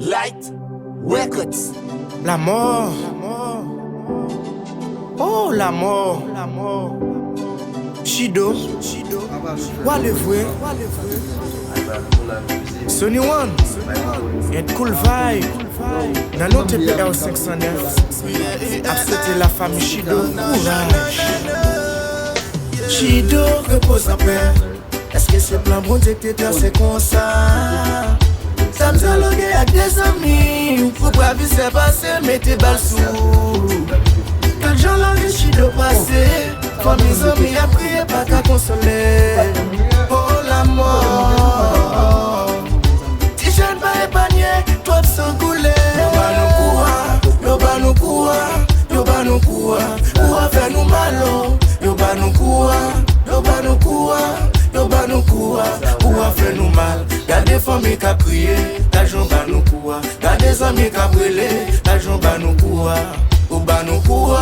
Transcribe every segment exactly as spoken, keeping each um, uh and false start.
Light Records. Lanmò. Oh, lanmò. Chido. Wale vre. Sony One. And Cool Vibe. Nan non T P R senk san nèf. Ap swete lafanmi Chido kouraj. Chido, repoze anpè. Èske se plan Bondye ki te trase konsa? Sa m dyaloge ak de zanmi, ou pou bravise pase, mete bal sou ou. Gad jan lavi Chido pase, fanmi zanmi ap kriye, pa ka konsole. Oh, lanmò. Ti jèn pa epanye, twòp san koule. Yo ba nou koura, yo ba nou koura, yo ba nou koura. Koura fè nou mal, oh. Yo ba nou koura, yo ba nou koura, yo ba nou koura. Koura fè nou mal. Gade fanmi k ap kriye, lajan ba nou koura. Gade zanmi k ap rele, lajan ba nou koura. Ou ba nou koura,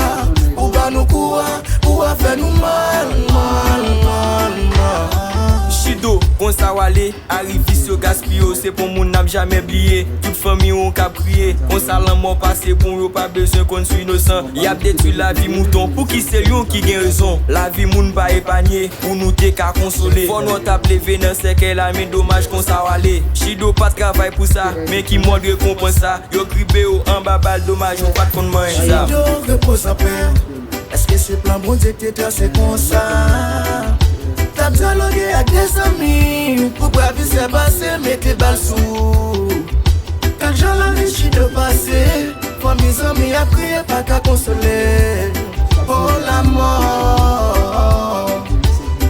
ou ba nou koura. Koura fè nou mal, mal, mal, mal. Chido, konsa w ale. Arivis yo gaspiye w, se pou moun n ap jamè bliye. Tout fanmi w k ap kriye. Konsa lanmò pase pou yo pa bezwen konn sou inosan. Y ap detwi lavi mouton. Pouki se yon ki gen rezon? Lavi moun pa epanye. Pou nou te ka konsole. Fò nou t ap leve nan sèkèy la, men domaj konsa w ale. Chido pa t travay pou sa, men ki mòd rekonpans sa? Yo kribe w anba bal, domaj ou pa t konn manyen zam. Chido, repoze anpè. Èske se plan Bondye ki te trase konsa? T ap dyaloge ak de zanmi, ou pou bravise pase, mete bal sou ou. Gad jan lavi Chido pase, fanmi zanmi ap kriye, pa ka konsole. Oh, lanmò.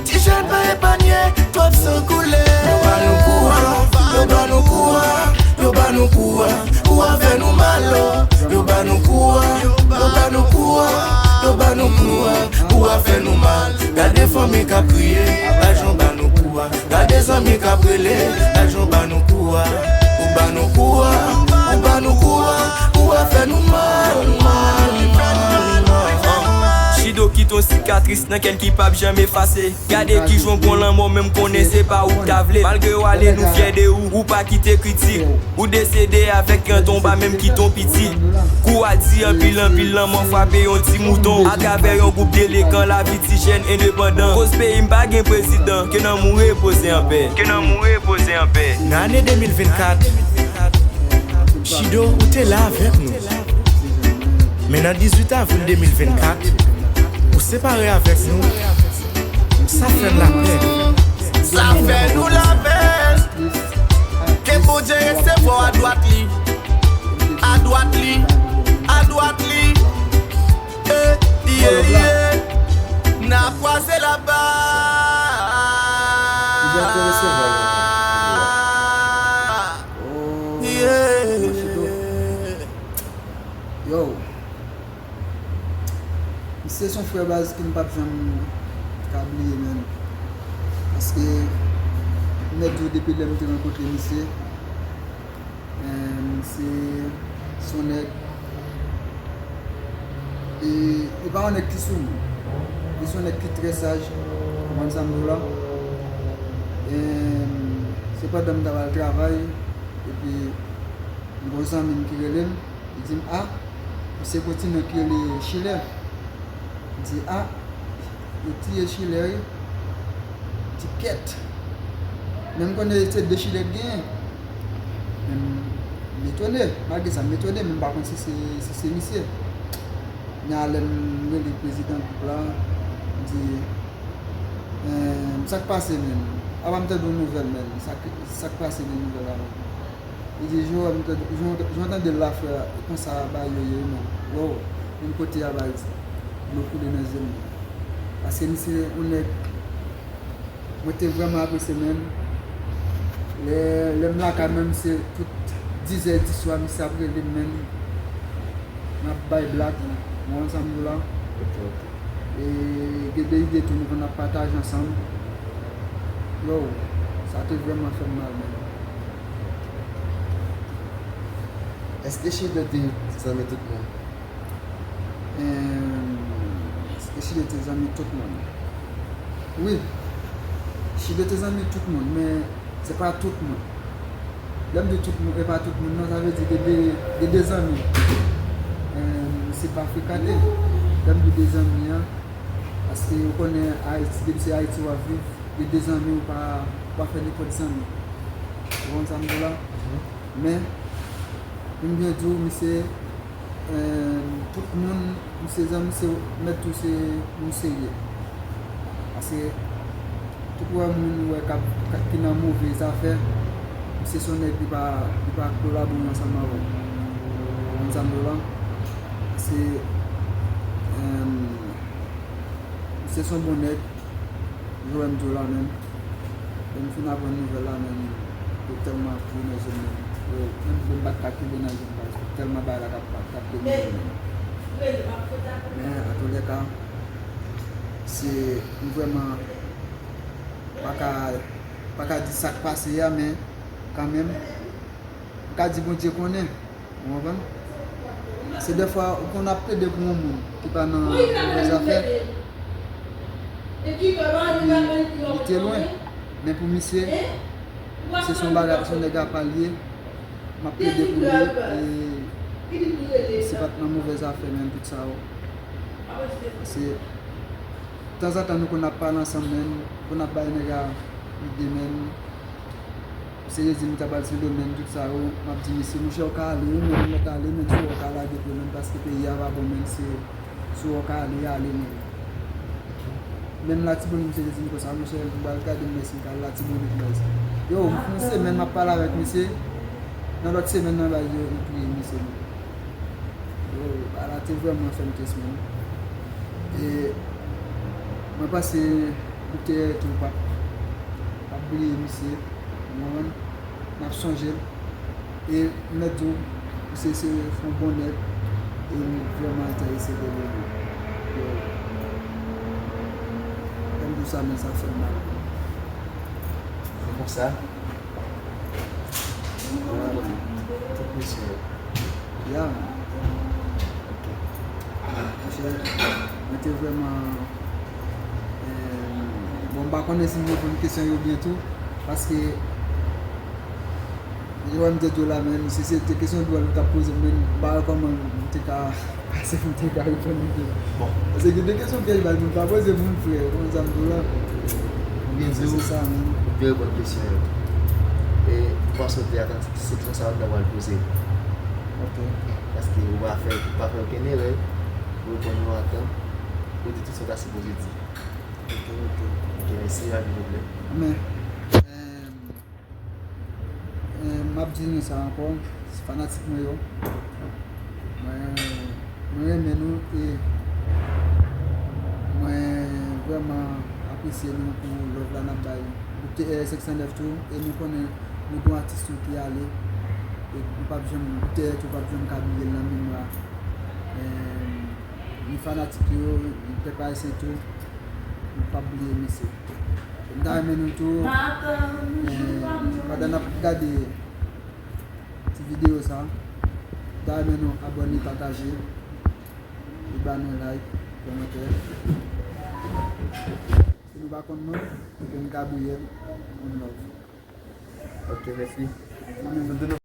Ti jèn pa epanye, twòp san koule. Yo ba nou koura, yo ba nou koura, yo ba nou koura. Koura fè nou mal, oh. Yo ba nou koura, yo ba nou koura, yo ba nou koura. Koura fè nou mal. Gade fanmi k ap kriye, lajan ba nou koura. Gade zanmi k ap rele, lajan ba nou koura. Ou ba nou koura, ou ba nou koura. Koura fè nou mal, mal, mal, mal. Chido kite yon sikatris nan kè n ki p ap janm efase. Gade kijan w pran lanmò, menm konnen se pa ou k ta vle. Malgre w ale, nou fyè de ou. Ou pa kite kritik. Ou desede avèk yon tonba, menm kite yon pitit. Kou a di anpil, anpil, lanmò frape yon ti mouton. Atravè yon gwoup delekan, lavi ti jèn endepandan. Koz peyi m pa gen prezidan, ke nanm ou repoze anpè. Ke nanm ou repoze anpè. Nan ane de mil vennkat, Chido, ou te la avèk nou. Men nan dizuit avril de mil vennkat, ou separe avèk nou. Sa fè m lapè. Sa fè nou lapè. Ke Bondye resevwa w adwat li. Adwat li. Adwat li. Eh, yeah, yeah. N a kwaze laba. Bondye te resevwa w. Yeah. Yo. Misye se yon frè baz ke m p ap janm ka bliye, menm. Paske, m mèt di w depi lè m te rankontre misye, eh, misye se yon nèg, e, e pa yon nèg ki soumou. Li se yon nèg ki trè saj, ou konprann sa m di w la? Eh, se pandan m t ap al travay, epi m gen yon zanmi m ki rele m, li di m, "A, misye gon ti nèg ki rele Chilè." M di, "A, yo tiye Chilè, wi." M di, "Kèt." Men m konnen se de Chilè k genyen. Men m etone, malgre sa, m etone, men m pa konn si se, si se misye. Kounye a lè m rele prezidan gwoup la, m di, "Eh, sa k pase, menm? Apa m tande yon nouvèl, menm? Sa k, sa k pase, gen nouvèl avè w?" Li di, "Jerome, jan w tande l la, frè, e konsa bagay yo ye, wi, menm. Wow, menm kote a, bagay dlo koule nan je m, menm." Paske misye, yon nèg, mwen te vrèman apresye, menm. Lè, lè m lakay, menm, se tout dizè diswa, misye ap rele m, menm. N ap bay blag, ou konprann sa m di w la? Ok, ok. E gen de ide tou nou konn ap pataje ansanm. Yo, sa te vrèman fè m mal, menm. Èske Chido te zanmi tout moun? Em, èske Chido te zanmi tout moun? Wi. Chido te zanmi tout moun, men se pa tout moun. Lè m di tout moun, e pa tout moun non, sa vle di gen de, gen de zanmi. Eh, misye pa frekante. Lè m di de zanmi an, paske ou konnen Ayiti, depi se Ayiti w ap viv, gen de zanmi ou pa, ou pa fè nenpòt zanmi. Ou konprann sa m di w la? Men, pou m byen di w, misye, eh, tout moun, misye zanmi, se mèt tou se moun serye. Paske tout wè moun ou wè k ap, k ap, ki nan move zafè, misye se yon nèg ki pa, ki pa kolabore ansanm avè w. Ou konprann sa m di w la? Se, eh, misye se yon bon nèg, jan w wè m di w la menm. Lè m fin aprann nouvèl la menm, yo tèlman ap kriye nan je m menm. Yo, menm m pa t ka kenbe nan je m, baz, tèlman bagay la t ap, t ap domine m menm. Men, antoulèka, se, m vrèman pa ka, pa ka di sa k pase a, men kanmenm, m ka di Bondye konnen. Ou konprann? Se dèfwa ou konn ap plede pou yon moun ki pa nan move zafè, epi li te lwen. Men pou misye, se son bagay, son nèg apa l ye. M ap plede pou li, e misye pa t nan move zafè menm, tout sa yo. Se tanzantan nou konn ap pale ansanm menm, konn ap bay nèg a ide menm. Misye di m ta pral Sendomeng, tout sa yo, m ap di misye, monchè, ou ka ale wi, men ou mèt ale, men si w ka lage pye menm, paske peyi a pa bon, men se, si w ka ale, ale, men. Menm Latibonit, misye te di m konsa, monchè, m pral gade m, men si m ka al Latibonit, men. Yo, m fè yon semèn m ap pale avèk misye, nan lòt semèn nan, baz, yo, yo touye misye, men. Yo, bagay la te vrèman fè m tris menm. E mwen panse Doktè Tou p ap, p ap bliye misye, ou konprann? M ap sonje l. E m mèt di w, misye se yon bon nèg, e m vrèman enterese de li. Yo, lè m di w sa, men sa fè m mal. Se konsa? Tout misyon yo. Ya. Ok. Monchè, mwen te vrèman, eh, bon, m pa konnen si m reponn kesyon yo byen tou, paske jan m te di w la, men si se te kesyon dwòl ou t ap poze m, men m pa wè kòman m te ka pase pou m te ka reponn li byen. Bon. Paske gen de kesyon pyèj baz moun pa poze moun, frè, ou konn sa m di w la. Ou byen di w, se sa, men ou byen reponn kesyon yo. E ou panse w te atann se kesyon sa yo t ap pral poze. Ok. Paske ou pa fè, ou pa fè okenn erè, ou reponn yo antan, ou di tout sa w ta sipoze di. Ok, ok. Ok, mèsi, pa gen pwoblèm. Men, eh, eh, m ap di nou sa ankò, fanatik mwen yo. Mwen, mwen renmen nou e mwen vrèman apresye nou pou love la n ap bay Group T R senk san nèf tou, e nou konnen nou gon atis nou ki ale, e nou p ap janm, Group T R tou p ap janm ka bliye l nan memwa, eh, ni fanatik yo, ni pèp ayisyen tou, nou p ap bliye misye. M ta renmen nou tou, eh, pandan n ap gade ti videyo sa, m ta renmen nou abòne, pataje, e ba nou like, kòmantè. Si nou pa konn nou, nou konn Gabriel, one love. Ok, mèsi. Mwen menm,